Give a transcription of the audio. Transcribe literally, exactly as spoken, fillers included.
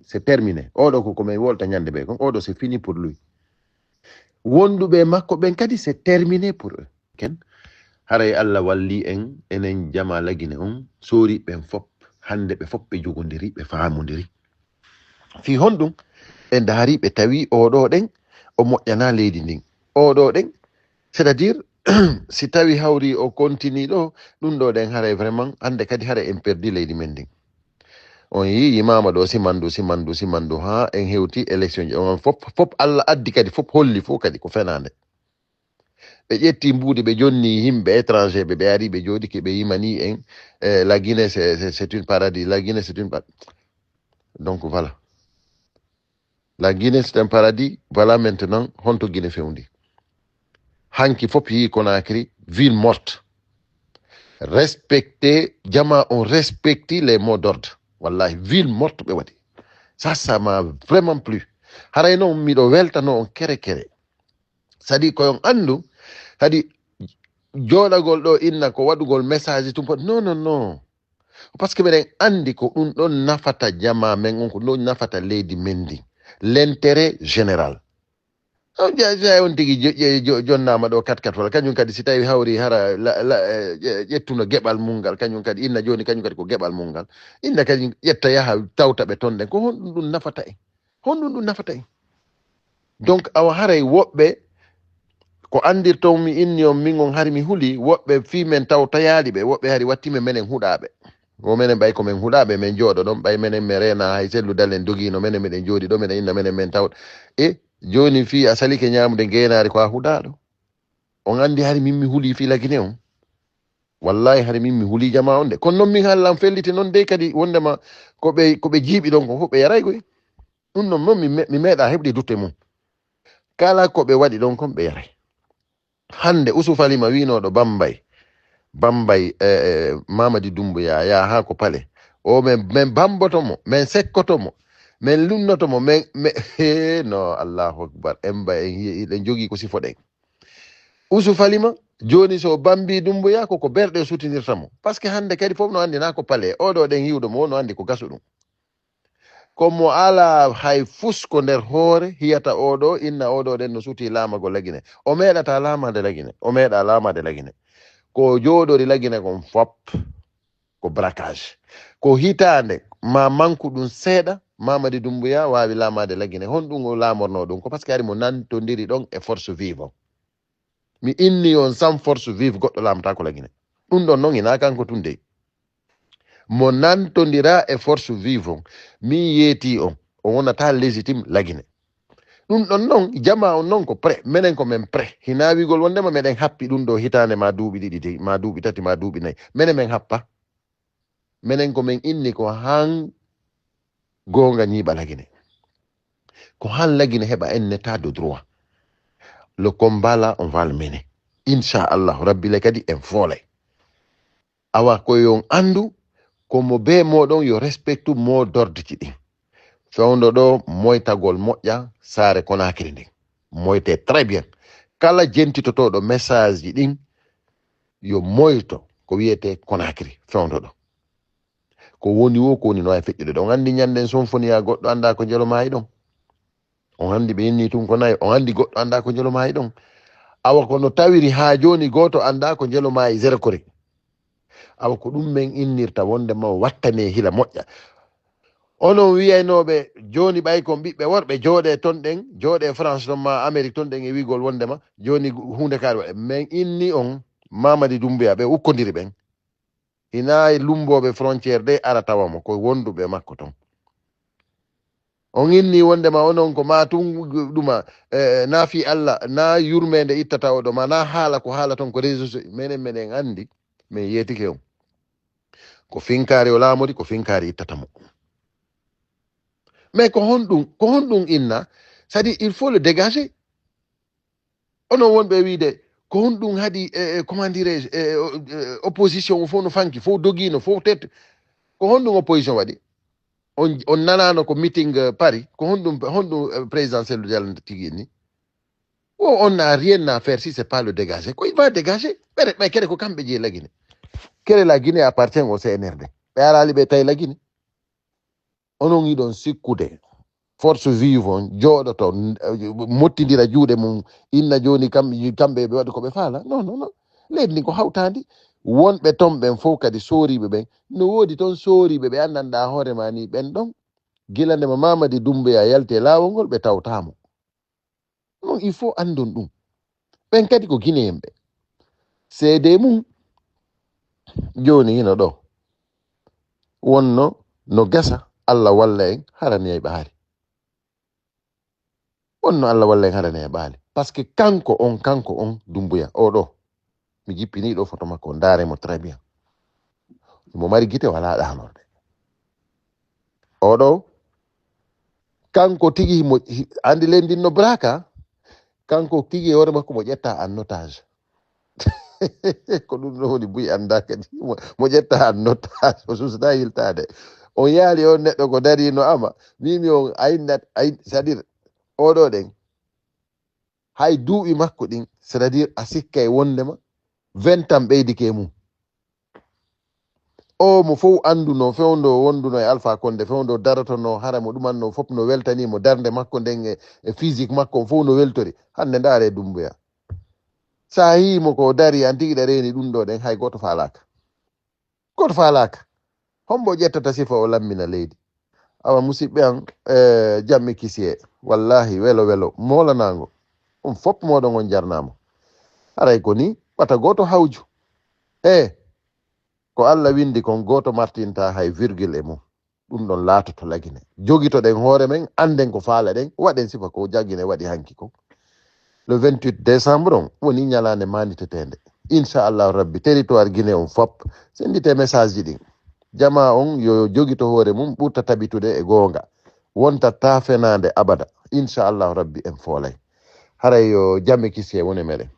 C'est terminé. Oɗo ko ko men wolta ñande ɓe kon. Oɗo c'est fini pour lui. Wonduɓe e makko ɓen kadi c'est terminé pour eux. Ken haray Allah walli en, enen jama lagine on, soori ɓen fop, hande ɓe fop ɓe jogondiri, ɓe faamondiri. Fii honɗum? Ɓe ndaari, ɓe tawi oɗo ɗen, o moƴƴana leydi ndin. Oɗo ɗen, c'est-à-dire, si tawi hawri o continue ɗo, ɗum ɗo ɗen haray vraiment, hande kadi haray en perdi leydi men ndin. On yi, yimama ɗo, si mandu, si mandu, si mandu, ha en hewti élection ji. On fop, fop Allah addi kadi, fop holli fof kadi ko fenande. Ɓe ƴetti mbuuɗi, ɓe jonni yimɓe étranger ɓe, ɓe ari, ɓe jooɗike, ɓe yimani en, eh, la Guinée, c'est, c'est, c'est une paradis. La Guinée, c'est une pa-, donc voilà. La Guinée, c'est un paradis. Voilà maintenant, honto Guinée fewndi. Hanki fop yi Conakry, ville morte. Respecter, jama on respecti les mots d'ordre. Wallahi, ville morte ɓe waɗi. Ça, ça m'a vraiment plu. Haray noon, miɗo weltano on kere kere. Sadi ko on anndu, kadi jooɗagol ɗo inna ko waɗugol message tun pot. Non, non, non. Parce que meɗen anndi ko ɗum ɗon nafata jama men on, ko ɗum ɗon nafata leydi men ndi. L'intérêt général. On ja-, ja-, on tigi jo-, je-, jo-, jonnaama ɗo kat kat wala. Kañum kadi si tawi hawri hara la, la, eh, je-, ƴettuno geɓal mum ngal, kañum kadi inna jooni, kañum kadi ko geɓal mum ngal. Inna kadi ƴetta yaha tawta ɓe ton ɗen. Ko honɗum ɗum nafata en? Honɗum ɗum nafata en? Donc, awa haray woɓɓe, ko anndirton mi inni on, min on hari mi huli, woɓɓe fii men taw tayaali ɓe, woɓɓe hari watti men, menen huɗaaɓe. Wo menen ɓay ko men huɗaaɓe, men jooɗo ɗon, ɓay menen men reena hay sellu dalen dogiino, menen meɗen jooɗi ɗo, meɗen inna menen men taw. E jooni fii a salike ñaamude ngeenaari ko a huɗaaɗo. On anndi hari min mi huli fii lagine on. Wallahi hari min mi huli jama on de. Kono non min hallan felliti non dey kadi wondema ko ɓe, ko ɓe jiiɓi ɗon ko fof ɓe yaray koy. Ɗum ɗon non mi me-, mi meeɗa heɓde dutte mum. Kala ko ɓe waɗi ɗon kon ɓe yaray. Hannde Usuf Alima wiinooɗo Bambay, Bambay, eh, eh, Mamadi Doumbouya, yaa haa ko pale. O men, men bamboto mo, men sekkoto mo, men lunnoto mo, men, men, hee, no, Allahu Akbar, en mba, en hiye, eɗen jogii ko sifoɗen. Usuf Alima, jooni so bambi Doumbouya, ko ko berɗe sutinirta mo. Parce que hannde kadi fof no anndi na ko pale. Oɗo ɗen hiwɗo mo, no anndi ko gasu ɗum. Ko mo alaa hay fus ko nder hoore, hiyata oɗo, inna oɗo ɗen no suti laamago Lagine. O meeɗata laamaade Lagine. O meeɗa laamaade Lagine. Ko jooɗori Lagine kon fop, ko braquage. Ko hitaande, ma manku ɗum seeɗa, Mamadi Doumbouya waawi laamaade Lagine. Honɗum o laamorno ɗum? Ko parce que ari mo nantondiri ɗon e force vive on. Mi inni on sans force vive goɗɗo laamataako Lagine. Ɗum ɗon non hinaa kanko tun dey. Mo nantondira e force vive on. Min yeeti on. O wonata légitime Lagine. Ɗum ɗon non, jama on non ko prêt. Menen ko men prêt. Hinaa wiigol wondema meɗen happi ɗum ɗo hitaande ma duuɓi ɗiɗi dey, ma duuɓi tati, ma duuɓi nayi. Menen men happa. Menen ko men inni ko han goonga ñiiɓa Lagine. Ko han Lagine heɓa un état de droit. Le combat là, on va le mener. Inchallahu Rabbi le kadi en foolay. Awa ko yon anndu, ko mo bee mooɗon yo respectu mot d'ordre ji ɗin. Fewndo ɗo moytagol moƴƴa saare Conakry ndin. Moyte très bien. Kala jentitotooɗo message ji ɗin, yo moyto ko wiyetee Conakry, fewndo ɗo. Ko woni wo, ko woni no waawi feƴƴude ɗon. On anndi ñannden Sonfoniya goɗɗo anndaa ko njelo maayi ɗon. On anndi ɓe inni tun ko nayo. On anndi goɗɗo anndaa ko njelo maayi ɗon. Awa ko no tawiri haa jooni gooto anndaa ko njelo maayi Zerekori. Awa ko ɗum men innirta wondema wattane hila moƴƴa. Onon wiyaynooɓe jooni ɓay kon ɓiɓɓe worɓe jooɗe ton ɗen, jooɗe France ton ma Amérique ton ɗen e wiigol wondema jooni huunde kaari waɗe. Men inni on Mamadi Doumbouya ɓe ukkondiri ɓen. Hinaa e lumbooɓe frontière de ara tawa mo, ko wonduɓe makko ton. On inni wondema onon ko ma tun ɗuma, eh, na fii Allah, na yurmeende ittata oɗo ma, na haala ko haala ton ko réseaux sociaux. Menen, meɗen anndi, men yeetike on. Ko finkaari o laamori, ko finkaari ittata mo. Mais ko honɗum, ko honɗum inna? C'est-à-dire, il faut le dégager. Onon wonɓe wiide, ko honɗum haɗi, eh, eh, comment dirais-je, eh, eh, o-, eh, opposition o fof no fanki, fof dogiino, fof tet-, ko honɗum opposition waɗi? On, on nanaano ko meeting, eh, Paris, ko honɗum, honɗum, eh, président Cellou Dalein tigi inni? Oh, on n'a rien à faire si c'est pas le dégager. Ko il va dégager. Ɓe, ɓe kere ko kamɓe jeyi la Guinée. Kere la Guinée appartient au C N R D. Ɓe araali ɓe tawi la Guinée. Onon iɗon sikkude force vive on jooɗoto, mottindira juuɗe mum, inna jooni kam, kamɓe ɓe waɗi ko ɓe faala. Non, non, non. Leydi ndin ko hawtaandi. Wonɓe ton ɓen fof kadi sooriiɓe ɓen, no woodi ton sooriiɓe ɓe anndanɗaa hoore ma ni ɓen ɗon. Gila nde ma Mamadi Dumbuya yalti e laawol ngol, ɓe tawtaa mo. Non, il faut anndon ɗum. Ɓen kadi ko Guinéen ɓe. Seede mum, jooni hino ɗo. Wonno no gasa, Allah walla en, harani ay ɓaari. Wonno Allah walla en, harani ay ɓaari. Parce que kanko on, kanko on, Dumbuya, o ɗo. Mi jippinii ɗo foto makko, ndaare mo très bien. Mo mari gite, walaa ɗaanorde. O ɗo, kanko tigi, mo, hi-, andi leydi ndin no braka, kanko tigi e hoore makko mo ƴetta en otage. Ko ɗum ɗo woni buy annda kadi. Mo, mo ƴetta en otage, o susata hiltaade. On yaali on neɗɗo ko darino ama, mimi on ayna, ay, c'est-à-dire, oɗo ɗen, hay duuɓi makko ɗin, c'est-à-dire a sikkay wondema vingt ans ɓeydike e mum. O mo fof annduno, fewndo wonduno e Alpha Condé, fewndo darotono, hara mo ɗumanno fof no weltani mo, darnde makko nden e, e physique makko on fof no weltori. Hannde ndaare Dumbuya. Sa yii mo ko dari, an tigi ɗa reeni ɗum ɗo ɗen, hay gooto faalaaka. Gooto faalaaka. Hombo ƴettata sifa o lammina leydi? Awa musidɓe an, eh, jammi kisiye. Wallahi, welo, welo, moolanaango. On fof mooɗon on jarnaama. Haray ko ni, wata gooto hawju. Eh, ko Allah windi kon, gooto martinta hay virgule e mum. Ɗum ɗon laatoto lagine. Jogitoɗen hoore men, annden ko faalaɗen, waɗen sifa ko jagine waɗi hanki kon. Le vingt-huit décembre on woni ñalaande maanditeteende. Inchallahu Rabbi, territoire Guinée on fop, sendite message ji ɗin. Jamaa on yo jogito hoore mum, ɓurta tabitude e goonga. Wonta ta fenaande abada. Inchallahu Rabbi, en foolay. Haray yo jamme kisiye woni meɗen.